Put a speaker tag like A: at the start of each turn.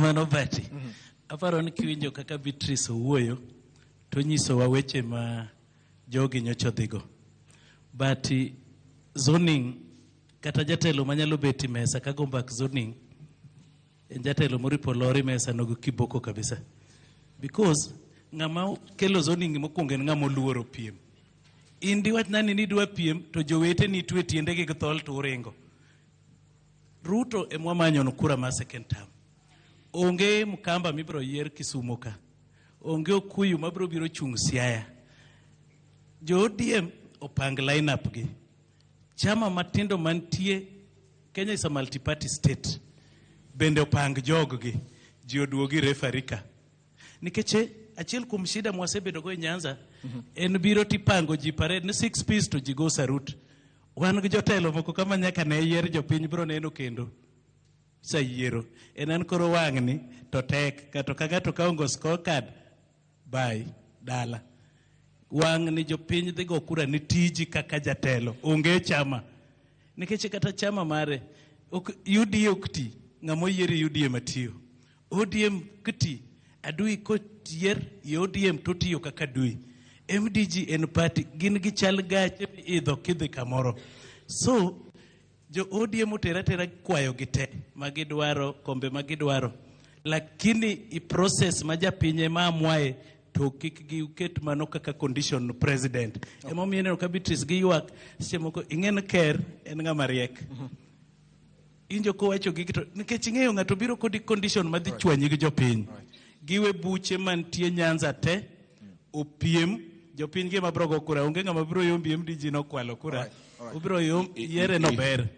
A: Erokamano Bati. Aparo ni kiwinjo kaka Beatrice owuoyo to nyisowa weche ma jogi nyocha odhigo. But zoning kata jatelo manyalo bet e mesa ka go mbak zoning en jatelo moripo lori mesa no gi kiboko kabisa. Because ng'ama kelo zoning mokwongo en ng'ama oluoro piem. In diwach nani ni idwa piem to joweteni twe tiendegi gi thol to uringo. Ruto ema wamanyo no kura mar second term. Onge Mkamba mibiro yier Kisumo ka. Onge Okuyu mabiro biro chung' Siaya. Jo ODM opang line up gi. Chama matindo mantie Kenya is a multi-party state. Bende opang jog gi. Ji oduogi referee ka. Nikech achiel kuom shida mwasebedo go e Nyanza en biro tipango ji parade ni six piece to ji go sarut. Wan gi jotelo moko kama nyaka ne yier jopiny biro neno kendo sa yiero. En an koro wang'ni to tek kato ka ng'ato ka ongo scorecard bye dala. Wang'ni jopiny dhi go kura ni tiji kaka jatelo onge chama. Nikech kata chama mare ok UDA ok ti ng'ama oyier e UDA matiyo. ODM kti adui koyier e ODM totiyo kaka adui. MDG en party gin gi chal gache miidho kidhi kamoro. So jo ODM otera atera kwayo gi te magidwaro kombe magidwaro lakini i process ma japiny ema amwaye to kik giket mano kaka condition president. Emomiyo ineno ka Beatrice giywak seche moko ing'e ni ker en ng'ama riek. Injo kowacho gigi to nikech ing'eyo ng'ato biro kodi condition madhi chwanyi gi jopiny. Giwe buche mantie Nyanza te opiem jopiny gi ema biro go kura onge ng'ama biro yombi MDG nokwalo kura. Ubiro yom yiere no ber.